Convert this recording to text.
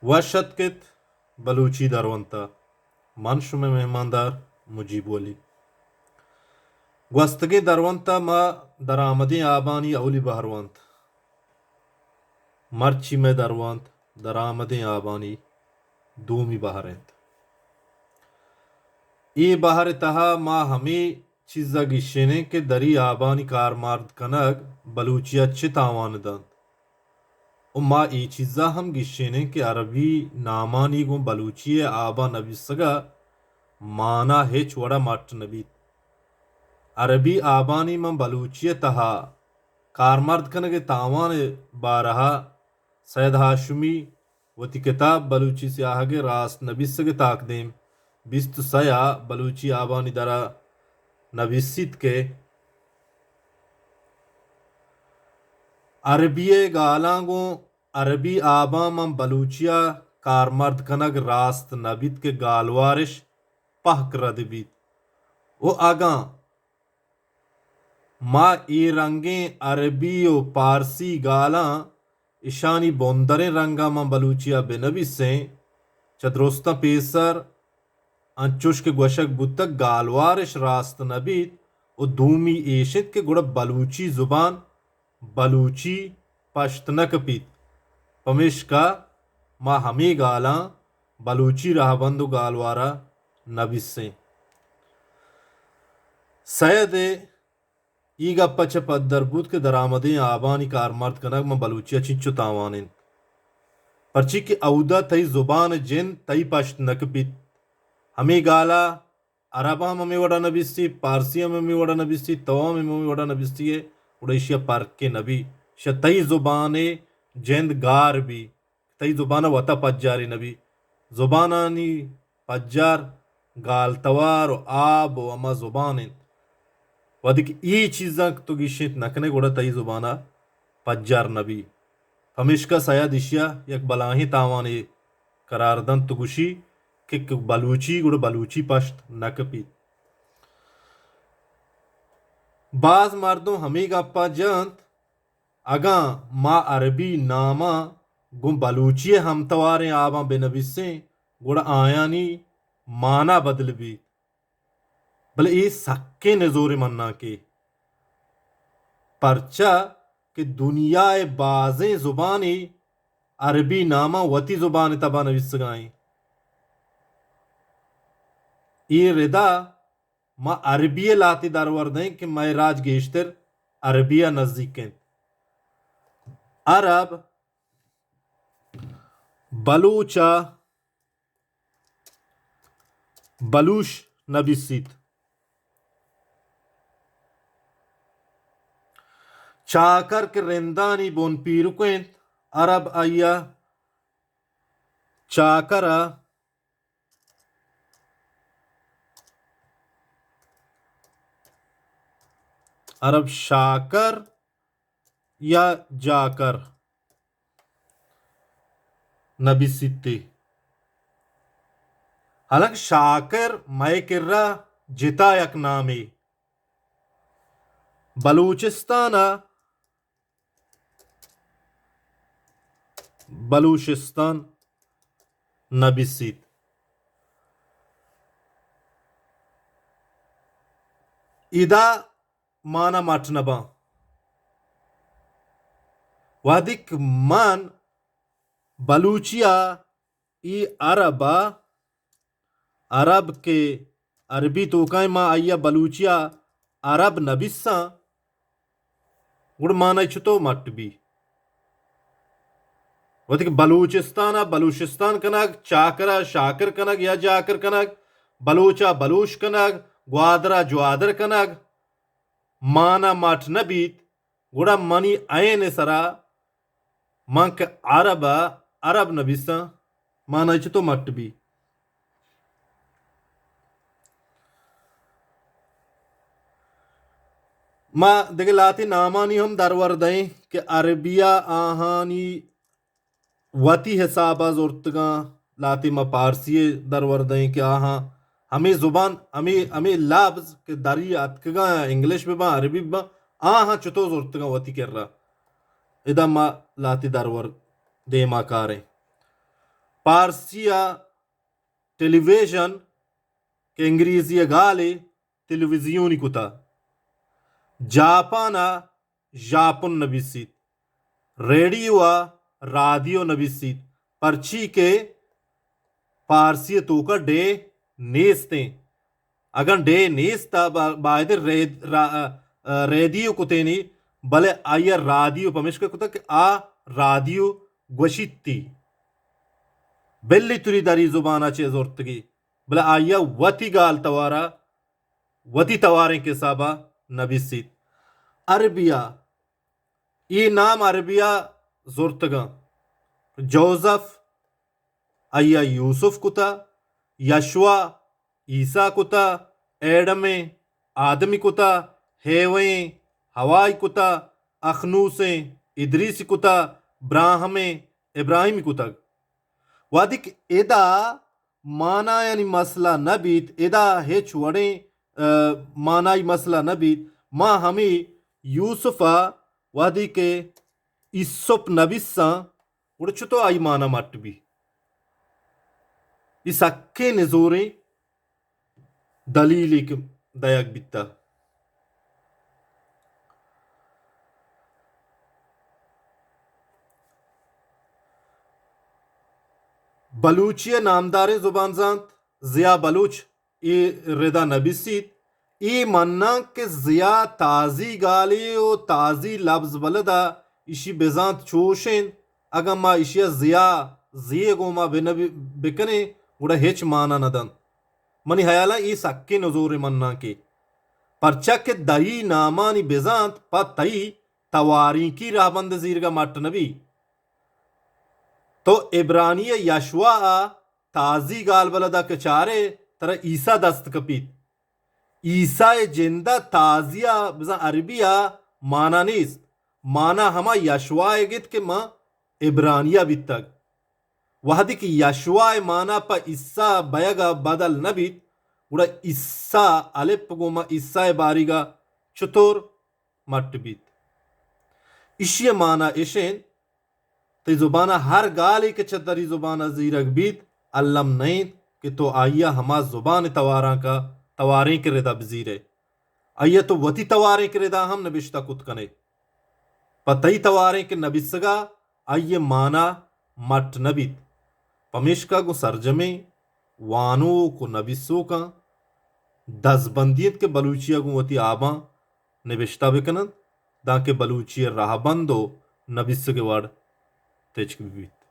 وش اتک ات بلوچی درونت ءَ۔ من شمئے مہماندار مجیب ولی۔ گوستگیں درونت ءَ ما درآمدیں آبانی اولی بہر وانت۔ مرچی مئے درونت درآمدیں آبانی دومی بہر انت۔ اے بہر ءِ تہا ما ہمے چیز ءَ گیشینیں کہ دری آبانی کارمرد کنگ بلوچی ءَ چے تاوان دنت۔ و ما اے چیز ءَ ہم گیشینیں کہ عربی نامانی گوں بلوچی ءِ آباں نبیسگ ءَ مانا ہچ وڑ ءَ مٹ نہ بیت۔ عربی آبانی ماں بلوچی ءِ تہا کارمرد کنگ ءِ تاوان ءِ بارہ ءَ سید ہاشمی وتی کتاب بلوچی سیاہگ ءِ راست نبیسگ ءِ تاکدیم بیست ءُ سئے ءَ بلوچی آبانی در ءَ نبیسیت کہ عربی ءِ گالاں گوں عربی آباں ماں بلوچی ءَ کارمرد کنگ راست نہ بیت کہ گالوارش پہک رد بیت۔ و اگاں ما اے رنگیں عربی و پارسی گالاں اشانی بندریں رنگاں ماں بلوچی ءَ بہ نبیسیں، چہ درستاں پیسر انچوش کہ گوشگ بوتگ گالوارش راست نہ بیت و دومی ایش انت کہ گڑا بلوچی زبان بلوچی پشت نہ کپیت۔ پمیشکا ما ہمے گالاں بلوچی رہبند و گالوار ءَ نبیسیں۔ سید ءِ اے گپ ءَ چہ پدر بوت کہ درآمدیں آبانی کارمرد کنگ ماں بلوچی ءَ چنچو تاوان انت، پرچی کہ اودا تئی زبان ءِ جند تئی پشت نہ کپیت۔ ہمے گال ءَ عرب ہم ہمے وڑ ءَ نبیسی، پارسی ہم ہمے وڑ ءَ نبیسی، تو ہم ہمے وڑ ءَ نبیسی ئے، گڑا ایشی ءَ پرکے نبی۔ ایشی ءَ تئی زبان ءِ جند گار بی، تئی زبان ءَ وت ءَ پجارے نبی۔ زبانانی پجار گالتوار و آب و ہما زبان انت۔ وہدے کہ اے چیزاں تو گیشینت نہ کنے، گڑا تئی زبان ءَ پجار نبی۔ پمیشکا سید ایشی ءَ یک بلاہیں تاوانے قرار دنت و گوشی کہ بلوچی گڑا بلوچی پشت نہ کپیت۔ باز مردم ہمے گپ ءَ جنت، اگاں ما عربی ناماں گوں بلوچی ءِ ہمتواریں آباں بہ نبیسیں، گڑا آیانی مانا بدل بیت۔ بلے اے سکیں نزوریں منانکے، پرچا کہ دنیا ءِ بازیں زبانے عربی ناماں وتی زبان ءِ تب ءَ نبیسگ ءَ ایں۔ اے ردا ما عربی ءِ لہتے درور دئیں کہ مئے راج گیشتر عربی ءَ نزیک انت۔ عرب بلوچ ءَ بلوش نبیسیت۔ چاکر کہ رندانی بن پیرک انت، عرب آئی ءَ چاکر ءَ، عرب شاکر یا جاکر نبیسیت ئے۔ حالانکہ شاکر مئے کرا جتا یک نامے۔ بلوچستان ءَ بلوشستان نبیسیت۔ ادا مانا مٹ نباں۔ وہدیک من بلوچی ءَ اے عرب ءَ، عرب کہ عربی توکائیں، ما آئی ءَ بلوچی ءَ عرب نبیساں، گڑا مانا چتو مٹ بی؟ وہدیکہ بلوچستان ءَ بلوشستان کنگ، چاکر ءَ شاکر کنگ یا جاکر کنگ، بلوچ ءَ بلوش کنگ، گوادر ءَ جوادر کنگ، مانا مٹ نہ بیت، گڑا منی عین ءِ سرا من کہ عرب ءَ عرب نبیساں، مانا چتو مٹ بی؟ ما دگہ لہتے نامانی ہم درور دئیں کہ عربی ءَ آہانی وتی حساب ءَ زرتگاں، لہتے ما پارسی ءَ درور دئیں کہ آہاں ہمے زبان، ہمے، ہمے لبز کہ دری اتکگاں، انگلش بہ باں، عربی بہ باں، آہاں چتو زرتگاں وتی کرا۔ ادا ما لہتے درور دیما کاریں۔ پارسی ءَ ٹیلی ویژن کہ انگریزی ءَ گالے تلویزیونی کتا۔ جاپان ءَ ژاپن نبیسیت۔ ریڈیو ءَ رادیو نبیسیت، پرچی کہ پارسی ءِ توکا ڈے نیستیں۔ اگاں ڈے نیست ءَ با-، باید رید-، را-، ریدیو کتینی، بلے آئی ءَ رادیو پمیشکا کتگ کہ آ رادیو گوشیتی۔ بلی تری دری زبان ءَ چہ زرتگی، بلے آئی ءَ وتی گال توار ءَ وتی تواریں حساب ءَ نبیسیت۔ عربی ءَ اے نام عربی ءَ زرتگاں۔ جوزف، آئی ءَ یوسف کتا، یشوا، عیسی کتا، ایڈمیں، آدمی کتا، ہیوئیں، ہوائی کتا، اخنوسیں، ادریسی کتا، براہمیں، ابراہیمی کتگ۔ وہدیکہ ادا مانایانی مسئلہ نہ بیت، ادا ہچ وڑیں، ء، مانائی مسئلہ نہ بیت۔ ما ہمے یوسف ءَ وہدیکہ ایسپ نبیساں، گڑا چتو آئی مانا مٹ بی؟ اے سکیں نزوریں دلیلے کہ دئیگ بیتہ۔ بلوچی ءِ نامداریں زبان زانت ضیاء بلوچ اے ردا نبیسیت، اے مناں کہ ضیاء تازی گالے و تازی لبز بلدا، ایشی بزانت چوش انت، اگاں ما ایشی ءَ ضیاء، زی ءِ گوما بنبی-، بکنیں، گڑا ہچ مانا ندنت۔ منی ہیالا اے سکیں نزوریں منانکے، پرچا کہ دئی نامانی بزانت پہ تئی توارینکی رہبند زیرگا مٹ نبی۔ تو عبرانی ءِ یشوا ءَ تازی گال بلدا کہ چارے، ترا عیسی دست کپیت۔ عیسی ءِ جند ءَ تازی ءَ بزاں عربی ءَ مانا نیست، مانا ہما یشوا ءِ گیت کہ ماں عبرانی ءَ بیتگ۔ وہدے کہ یشوا ءِ مانا پہ عیسی بئیگ ءَ بدل نہ بیت، گڑا عیسی الپ گوں ما عیسی ءِ باریگ ءَ چتور مٹ بیت؟ ایشی ءِ مانا اش انت، تئی زبان ءَ ہر گالے کہ چہ دری زبان ءَ زیرگ بیت، الم نہ انت کہ تو آئی ءَ ہما زبان ءِ توارانک ءَ، توارینک ءِ ردا بزیرئے۔ آئی ءَ تو وتی توارینک ءِ ردا ہم نبشتہ کت کنئے۔ پہ تئی توارینک ءِ نبیسگ ءَ آئی ءِ مانا مٹ نہ بیت۔ پمیشکا گوں سرجمیں وانوک و نبیسوکاں دزبندی انت کہ بلوچی ءَ گوں وتی آباں نبشتہ بکن انت، دانکہ بلوچی ءِ رہبند و نبیسگ ءِ وڑ تچک بہ بیت۔